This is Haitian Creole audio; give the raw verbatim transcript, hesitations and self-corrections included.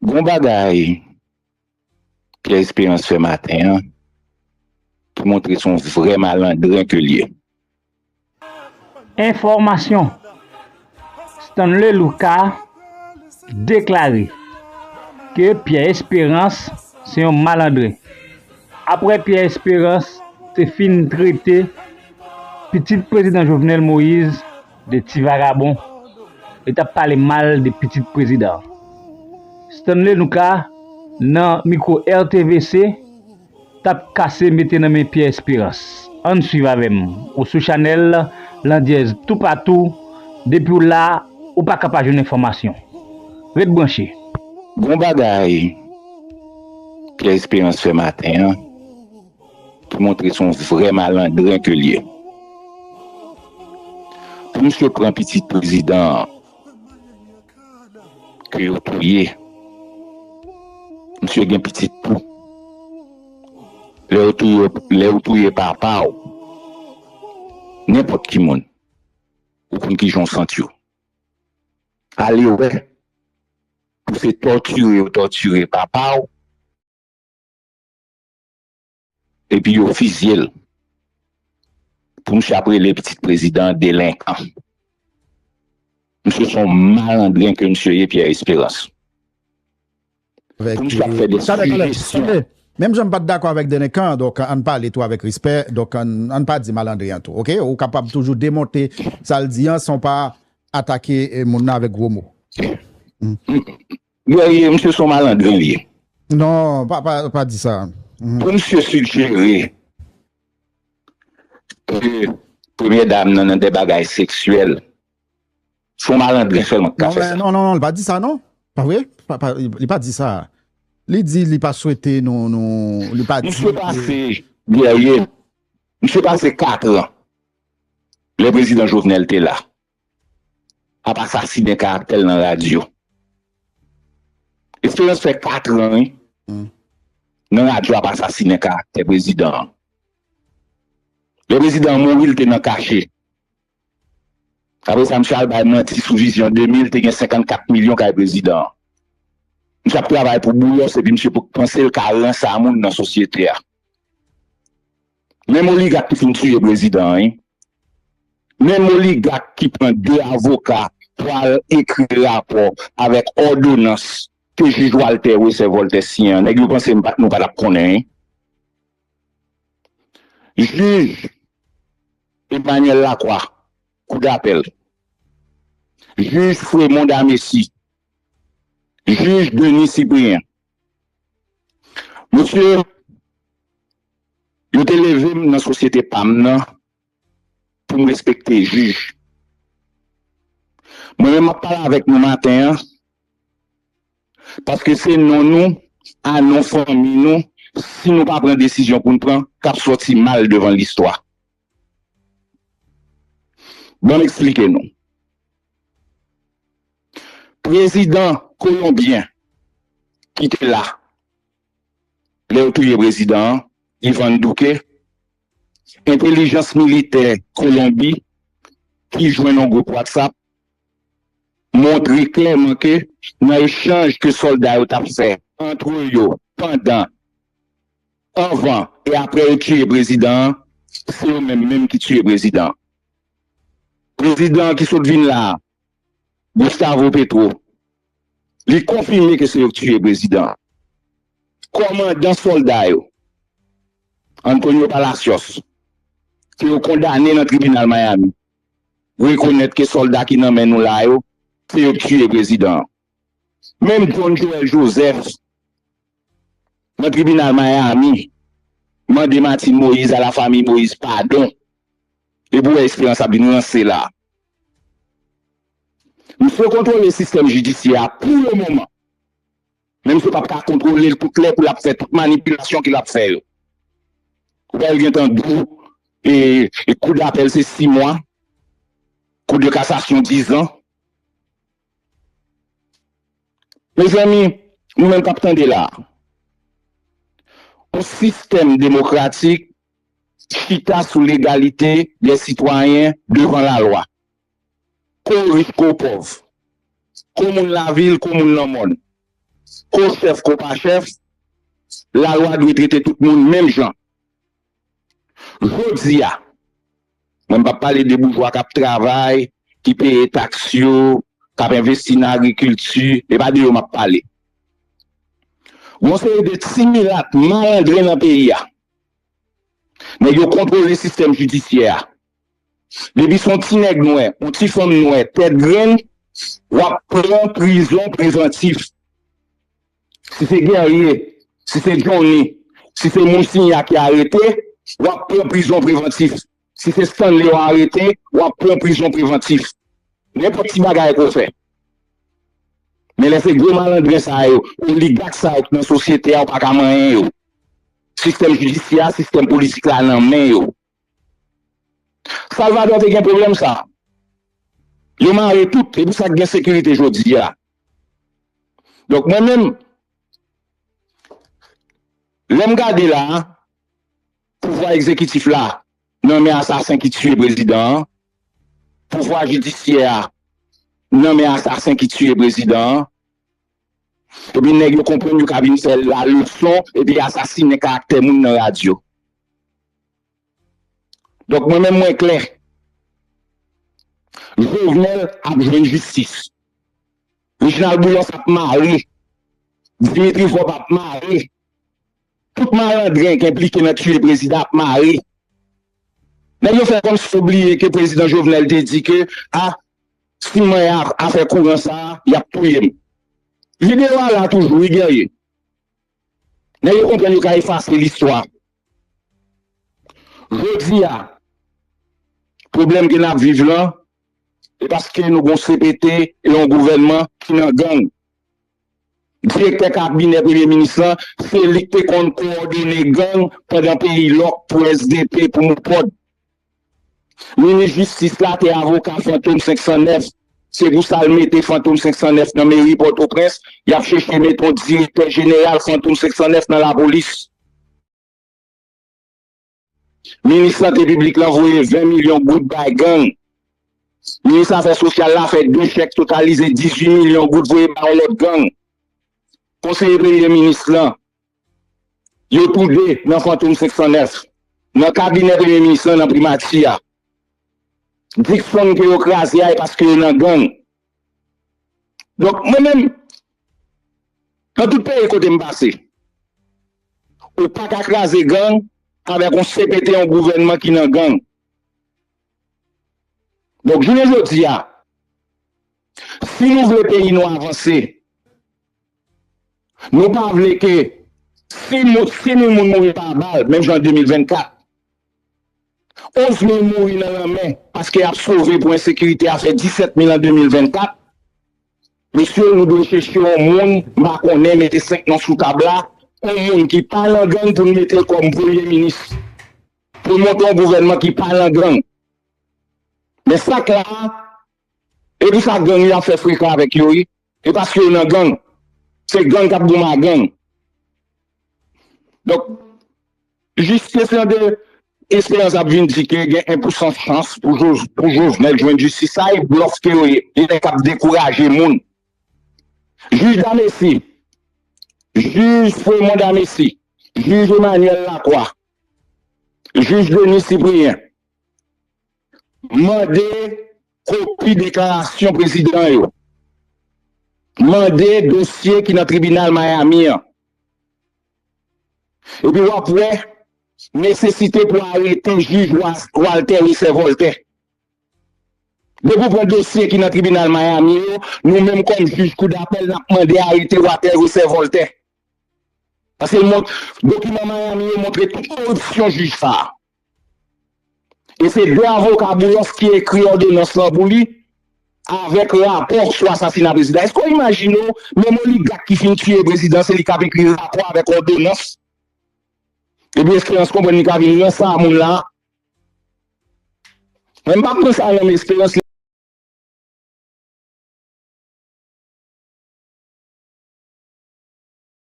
Gon bagay Pierre Espérance fè maten an ki montre se yon vrè malandren ke l ye. Enfòmasyon: Stanley Lucas deklare ke Pierre Espérance se yon malandren. Apre Pierre Espérance te fin trete pitit prezidan Jovenel Moïse de ti vagabon, li t ap pale mal de pitit prezidan an. Stanley Lucas nan mikwo R T V C t ap kase mete nan men Pierre Espérance. Ann swiv avè m. Ou sou chanèl Landyèz toupatou. Depi w la, ou pa ka pa jwenn enfòmasyon. Ret branche. Gon bagay Pierre Espérance fè maten an ki montre se yon vrè malandren ke l ye. Pou misye pran pitit prezidan an ke yo touye, misye gen pitit tou. Lè yo touye, lè yo touye papa w, nenpòt ki moun, ou konn kijan w santi w. Ale wè, pou se tòtire yo tòtire papa w, epi yo fizye l. Pou misye ap rele pitit prezidan an delenkan. Misye se yon malandren ke misye ye, Pierre Espérance. Pou misye ap fè de sijestyon. Menm jan m pa t dakò avèk delenkan an, donk ann pale tou avèk respè, donk ann pa di malandren an tou, oke? Ou kapab toujou demonte sa l di an san w pa atake moun nan avèk gwo mo. Guerrier, misye se yon malandren li ye. Non, pa, pa, pa di sa. Pou misye sijere ke premyè dam nan nan de bagay seksyèl, se yon malandren sèlman ki ka fè sa. Non, non, non, li pa di sa, non. Pa vre? Pa, pa, li pa di sa. Li di li pa swete nou, nou, li pa di. Misye pase, Guerrier, misye pase kat an, lè prezidan Jovenel te la, ap asasinen karaktè l nan radyo. Espérance fè kat an, wi, nan radyo ap asasinen karaktè prezidan an. Lè prezidan an mouri, l te nan kache. Apre sa, misye al bay manti sou Vizyon de mil, te gen senkannkat milyon kay prezidan an. Misye ap travay pou Boulos, epi misye panse l ka ranse a moun nan sosyete a. Menm oligak ki fin tiye prezidan an, wi. Menm oligak ki pran de avoka pou al ekri rapò avèk òdonans ke jij Walter Wesser Voltaire siyen an, nèg yo panse nou pa t ap konnen, wi. Jij Emmanuel Lacroix, kou dapèl. Jij Fremond Damessi. Jij Denis Cyprien. Mesye, yo te leve m nan sosyete pa m nan pou m respekte jij. Mwen menm m ap pale avèk nou maten an, paske se non nou, a non fanmi nou, si nou pa pran desizyon pou n pran, k ap sòti mal devan listwa. Ban m eksplike nou. Prezidan kolonbyen ki te la lè yo touye prezidan an, Iván Duque, entèlijans militè Kolonbi ki jwenn yon gwoup WhatsApp montre klèman ke nan echanj ke sòlda yo t ap fè antre yo pandan, anvan e apre yo tiye prezidan an, se yo menm menm ki tiye prezidan an. Prezidan an ki sot vin la a, Gustavo Petro, li konfime ke se yo k tiye prezidan an. Kòmandan sòlda yo, Antonio Palacios, ke yo kondane nan tribinal Miami, rekonèt ke sòlda ki nan men nou la yo, se yo k tiye prezidan an. Menm John Joël Joseph, nan tribinal Miami, mande Martine Moïse a la famille Moïse padon. Epi w wè Esperans ap vin ranse la. Misye kontwole sistèm jidisyè a pou le moman. Men misye p ap ka kontwole l tout lè pou l ap fè tout manipilasyon ke l ap fè yo. Ou pa wè l gentan di w, e, e kou dapèl se sis mwa, kou de kasasyon diz an. Mezanmi, nou menm k ap tande la a, yon sistèm demokratik chita sou legalite dè sitwayen devan lalwa. Ko rich, ko pòv, ko moun lavil, ko moun lanmòn, ko chèf, ko pa chèf, lalwa dwe trete tout moun menm jan. Jodi a, mwen m p ap pale de boujwa k ap travay, ki peye taks yo, k ap envesti nan agrikilti, e pa de yo m ap pale. Gon seri de ti milat malandren nan peyi a. Nèg yo kontwole sistèm jidisyè a. Depi se yon ti nèg nwè, yon ti fanm nwè, tèt grenn, w ap pran prizon prevantif. Si se Guerrier, si se Johnny, si se Monsignac ki arete, w ap pran prizon prevantif. Si se Stanley yo arete, w ap pran prizon prevantif. Nenpòt ti bagay ke w fè. Men lè se gwo malandren sa yo, oligak sa yo ki nan sosyete a, ou pa ka manyen yo. Sistèm jidisyè a, sistèm politik la nan men yo. Salvador te gen pwoblèm sa. Yo mare tout, e pou sa k gen sekirite jodi a. Donk mwen menm, lè m gade la, pouvwa egzekitif la nan men asasen ki tiye prezidan an, pouvwa jidisyè a nan men asasen ki tiye prezidan an, epi nèg yo konprann yo ka vin fè laleson epi asasinen karaktè moun nan radyo. Donk mwen menm mwen klè. Jovenel ap jwenn jistis. Reginald Boulos ap mare. Dimitri Vorbe ap mare. Tout malandren ki enplike nan tiye prezidan ap mare. Nèg yo fè kòmsi yo bliye ke prezidan Jovenel te di ke, a, si m manyen afè kouran sa a, y ap touye m. Videyo a la toujou, wi, Guerrier. Nèg yo konprann yo ka efase listwa. Jodi a, pwoblèm ke n ap viv lan, e paske nou gon C P T e yon gouvènman ki nan gang. Direktè kabinè premye minis lan, se li k te konn kowòdone gang pandan peyi lòk pou S D P, pou MOPOD. Minis jistis la te avoka Fantom senk san nèf. Se pou sa l mete Fantom senk san nèf nan meri Pòtoprens. Y ap chèche mete yon direktè jeneral Fantom senk san nèf nan lapolis. Minis sante piblik lan voye ven milyon goud bay gang. Minis afè sosyal la fè de chèk totalize dizuit milyon goud voye bay yon lòt gang. Konseye premye minis lan, yo toude nan Fantom senk san nèf, nan kabinè premye minis lan, nan primati a. Dickson ke yo kraze a, e paske yo nan gang. Donk, mwen menm, nan tout peyi kote m pase, ou pa ka kraze gang avèk yon C P T, yon gouvènman ki nan gang. Donk, jounen jodi a, si nou vle peyi nou avanse, nou pa vle ke si mo-, si mil moun mouri pa bal, menm jan de mil vennkat, onz mil mouri nan lanmè paske y ap sove pou ensekirite a fè disèt mil an de mil vennkat. Mesye, nou dwe chèche yon moun, m pa konnen, mete senk non sou tab la, yon moun ki pa nan gang pou n mete l kòm premye minis. Pou n monte yon gouvènman ki pa nan gang. Men sa k la a, e pou sa gang yo ap fè frekan avèk yo, wi. E paske yo nan gang. Se gang k ap goumen ak gang. Donk, jistis lan de esperans ap vin di ke gen en pou san chans pou Jo-, pou Jovenel jwenn jistis. Sa e blòf ke yo ye. E nèg k ap dekouraje moun. Jij Damesi, jij Fremond Damesi, jij Emmanuel Lacroix, jij Denis Cyprien, mande kopi deklarasyon prezidan yo. Mande dosye ki nan tribinal Miami an. Epi w ap wè nesesite pou arete jij Wa-, Walter Risset Voltaire. Depi w pran dosye ki nan tribinal Miami yo, nou menm kòm jij koudapèl, n ap mande arete Walter Risset Voltaire. Paske l mont-, dokiman Miami yo montre tout koripsyon jij sa a. E se de avoka Boulos ki ekri òdonans lan pou li, avèk rapò sou asasina prezidan. Èske w imajine w, menm oligak ki fin tiye prezidan, se li k ap ekri rapò avèk òdonans? Epi Esperans konprann li ka vin ranse a moun la. Mwen, m pa pran sa nan men Esperans,